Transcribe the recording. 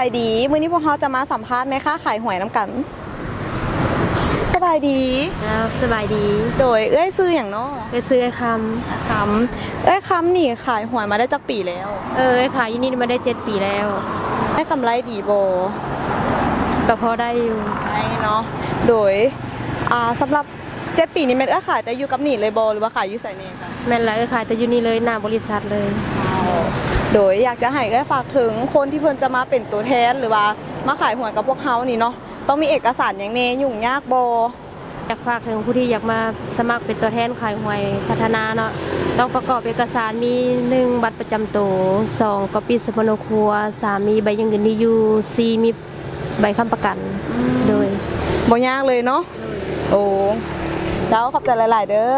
ສະບາຍດີ ມື້ນີ້ພວກເຮົາຈະມາສຳພາດແມ່ຄ້າຂາຍຫວຍນຳກັນ. ສະບາຍດີ. ເຈົ້າ ສະບາຍດີ. ໂດຍ ເອື້ອຍຊື່ຫຍັງເນາະ? ເອື້ອຍຊື່ເອື້ອຍຄຳ. ຄຳ. ເອື້ອຍຄຳນີ້ຂາຍຫວຍມາໄດ້ຈັກປີແລ້ວ? ເອີ ເອື້ອຍຂາຍຢູ່ນີ້ມາໄດ້ເຈັດປີແລ້ວ. ໄດ້ກຳໄລດີບໍ່? ກໍພໍໄດ້ຢູ່. ໄດ້ເນາະ. ໂດຍ ອ່າ ສຳລັບເຈັດປີນີ້ແມ່ນເອື້ອຍຂາຍແຕ່ຢູ່ກັບນີ້ເລີຍບໍ່ ຫຼືວ່າຂາຍຢູ່ໃສແດ່? ແມ່ນລະ ເອື້ອຍຂາຍແຕ່ຢູ່ນີ້ເລີຍ ໜ້າບໍລິສັດເລີຍ. ໂດຍ ຢາກຈະໃຫ້ເອື້ອຍຝາກເຖິງຄົນທີ່ເພິ່ນຈະມາເປັນຕົວແທນ ຫຼືວ່າມາຂາຍຫວຍກັບພວກເຮົານີ້ເນາະ ຕ້ອງມີເອກະສານຫຍັງແດ່ ຫຍຸ້ງຍາກບໍ່? ຢາກຝາກເຖິງຜູ້ທີ່ຢາກມາສະໝັກເປັນຕົວແທນຂາຍຫວຍພັດທະນາເນາະ ຕ້ອງປະກອບເອກະສານ ມີ ໜຶ່ງ ບັດປະຈຳໂຕ, ສອງ ກອບປີ້ສຳມະໂນຄົວ, ສາມ ມີໃບຢັ້ງຢືນທີ່ຢູ່, ສີ່ ມີໃບຄ້ຳປະກັນ. ອືມ ໂດຍ ບໍ່ຍາກເລີຍເນາະ. ໂດຍ ໂອ້ ເຈົ້າ ຂອບໃຈຫຼາຍໆເດີ້.